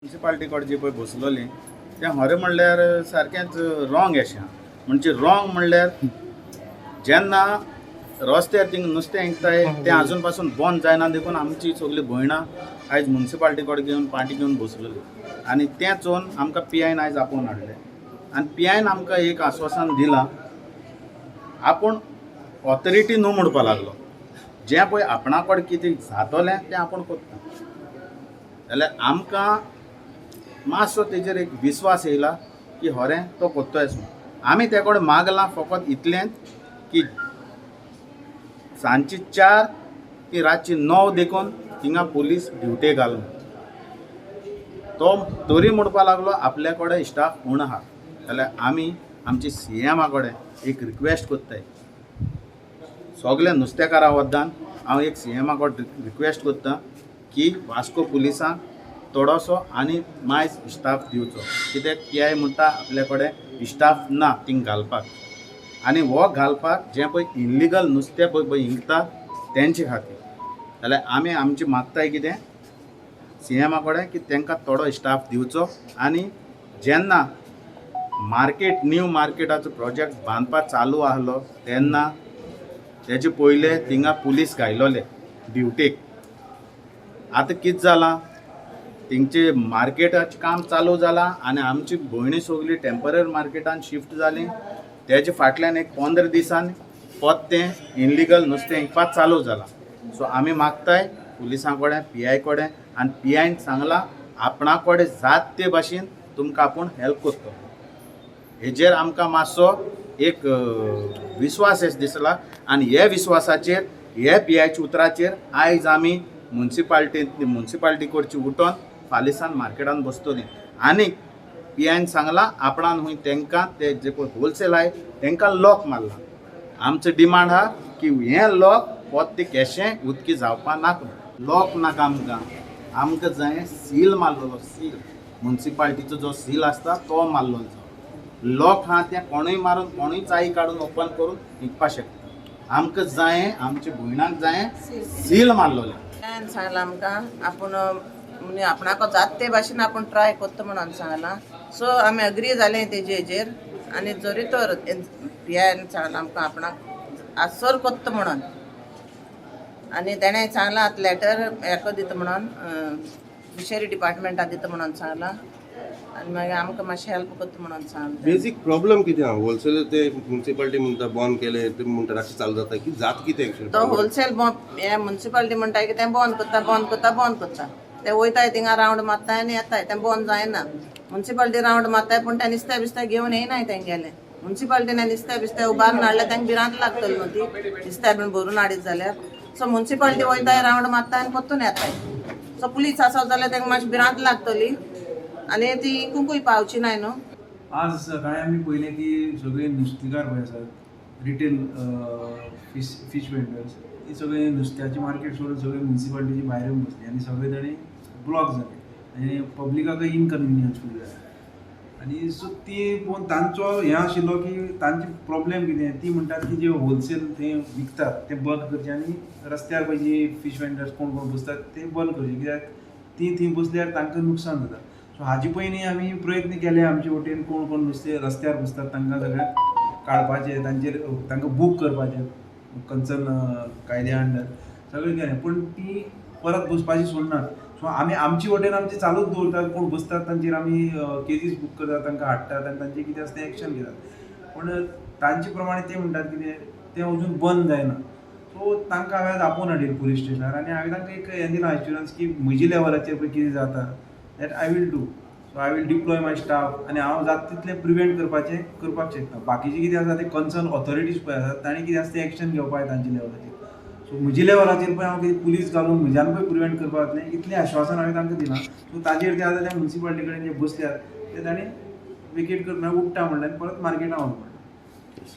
Municipality कडेन जी पळय बसलोली तें खरें म्हणल्यार सारकेंच रॉंग अशें. म्हणजे रॉंग म्हणल्यार जेन्ना रस्त्यार थिंग नुस्तें विकताय तें आजून पासून बंद जायना देखून आमची सगळीं भयणां आयज मुन्सिपाल्टी कडेन घेवन पार्टी घेवन बसलेली आनी तें चोवन आमकां पी आयन आयज आपोवन हाडलें आनी पी आयन आमकां एक आस्वासन दिलां. आपूण ऑथॉरिटी न्हू म्हणपा लागलो, जें पळय आपणा कडेन कितें जातलें तें आपूण करता. जाल्यार आमकां मातसो तेजेर एक विस्वास येयला की खरें तो करतोच म्हूण. आमी ते कडेन मागलां फकत इतलेंच की सांजची 4 ती रातची 9 देखून थिंगा पुलीस ड्युटे घालून तो तरी म्हणपा लागलो आपल्या कडेन स्टाफ उणो आहा. जाल्यार आमी आमची सी एमा कडेन एक रिक्वेस्ट करताय, सगल्या नुस्तेकारां वद्दान हांव एक सी एमा कडेन रिक्वेस्ट करता की वास्को पुलिसांक थोडोसो आनी मायज स्टाफ दिवचो. कित्याक पी I म्हणटा आपल्या कडेन स्टाफ ना थिंग घालपाक आनी हो घालपाक जें पळय इनलिगल नुस्तें पळय पळय विकता तेंचे खातीर. जाल्यार आमी आमची मागताय कितें सी एमा कडेन की तांकां थोडो स्टाफ दिवचो आनी जेन्ना मार्केट न्यू मार्केटाचो प्रोजेक्ट बांदपाक चालू आहलो तेन्ना तेजे पयले थिंगा पुलीस घायलोले ड्युटेक. आतां कितें जालां थिंगचे मार्केटाचें काम चालू जालां आनी आमची भयणी सगळी टेंपररी मार्केटान शिफ्ट जाली. तेजे फाटल्यान एक 15 दिसान परतें इनलिगल नुस्तें विकपाक चालू जालां. सो आमी मागताय पुलिसां कडेन पी I कडेन आनी पी आयन सांगलां आपणा कडेन जात ते भाशेन तुमकां आपूण हेल्प करतलो. हेजेर आमकां मातसो एक विस्वास एस दिसला आनी हे विस्वासाचेर हे पी आयच्या उतराचेर आयज आमी मुन्सिपाल्टी कडची उठोन फालिसान मार्केटान बसतली. आनी पी आयन सांगलां आपणान हूंय तेंकां ते जे पळय होलसेल आहाय तेंकां लॉक मारला. आमचो डिमांड आहा की हें लॉक पोत्ते केशें उदकी जावपा नाका, लॉक नाका आमकां, आमकां जाय सील मारलेलो, सील मुन्सिपाल्टीचो जो सील आसता तो मारलेलो जावो. लॉक आहा तें कोणूय मारून कोणूय चाळी काडून ओपन करून विकपा शकता. आमकां जाय आमच्या भयणाक जाय सील मारलेलें. सांगलां आमकां आपूण म्हणजे आपणाक जात ते भाशेन आपूण ट्राय करता म्हणून सांगलां. सो आमी अग्री जाले तेजे हेजेर आनी जरी तर पी आयन सांगलां आमकां आपणाक आसर करता म्हणून आनी तेणें सांगलां आतां लेटर हेका दिता म्हणून फिशरी डिपार्टमेंटाक दिता म्हणून सांगलां आनी मागीर आमकां मातशें हेल्प करता म्हणून सांगलां. बेजीक प्रॉब्लम कितें आहा? होलसेल ते मुन्सिपालिटी म्हणटा बंद केले, ते म्हणटा रातचें चालू जाता, की जात कितें एक्चुअली? तो होलसेल हे मुन्सिपालिटी म्हणटा की तें बंद करता बंद करता बंद करता, ते वयताय थिंगा रावंड मारताय आनी येताय, तें बंद जायना. मुन्सिपालिटी रावंड मारताय पूण तें नुस्तें बिस्तें घेवन येयनाय तेंगेलें. मुन्सिपालिटीन नुस्तें बिस्तें उबारून हाडल्यार तांकां भिरांत लागतली न्हू ती नुस्तें बीन भरून हाडीत जाल्यार. सो मुन्सिपालिटी वयताय रावंड मारताय आनी परतून येताय. सो पुलीस आसत जाल्यार तांकां मातशी भिरांत लागतली आनी ती इंकूय पावची नाय न्हू. आज सकाळी आमी पळयलें की सगळे नुस्तेकार पळय आसात, रिटेल फीश वेंडर्स, ती सगळे नुस्त्याची मार्केट सोडून सगळे मुन्सिपालिटीची भायर येवन बसली आनी सगळे जाणी ब्लॉक जाले आनी पब्लिकाकय इनकन्विनियन्स फूल जालें. आनी सो ती पळोवन तांचो हें आशिल्लो की तांचे प्रॉब्लेम कितें, ती म्हणटात की जे होलसेल थंय विकतात तें बंद करचें आनी रस्त्यार पळय जी फीश वेंडर्स कोण कोण बसतात ते बंद करचे, कित्याक ती थंय बसल्यार तांकां नुकसान जाता. सो हाजे पयलीं आमी प्रयत्न केले आमचे वटेन कोण कोण नुस्तें रस्त्यार बसतात तांकां सगळ्यांक काडपाचें, तांचेर तांकां बूक करपाचें कन्सर्न कायद्या अंडर सगळें केलें, पूण ती परत बसपाची सोडनात. सो आमी आमचे वटेन आमचे चालूच दवरतात, कोण बसतात तांचेर आमी केजीस बूक करतात, तांकां हाडटात आनी तांचें कितें आसा तें एक्शन घेतात. पूण तांचे प्रमाणे ते म्हणटात कितें तें अजून बंद जायना. सो तांकां हांवें आज आपोवन हाडिल्लें पुलीस स्टेशनार आनी हांवें तांकां एक हें दिलां एश्युरन्स की म्हजी लेवलाचेर पळय कितें जाता that I will do. So I will deploy my staff आनी हांव जाता तितलें प्रिवेंट करपाचें करपाक शकता. बाकीचें कितें आसा तें कन्सर्न ऑथॉरिटीज पळय आसात तांणी कितें आसा तें एक्शन घेवपाक जाय तांच्या लेवलाचेर. सो म्हज्या लेवलाचेर पळय हांव कितें पुलीस घालून म्हज्यान पळय प्रिवेंट करपाक जातलें इतलें आश्वासन हांवें तांकां दिलां. सो ताजेर ते आतां त्या मुन्सिपालिटी कडेन जे बसल्यात ते तांणी वेकेट कर, म्हळ्यार उठ्ठा म्हणलें आनी परत मार्केटान वच म्हणलें.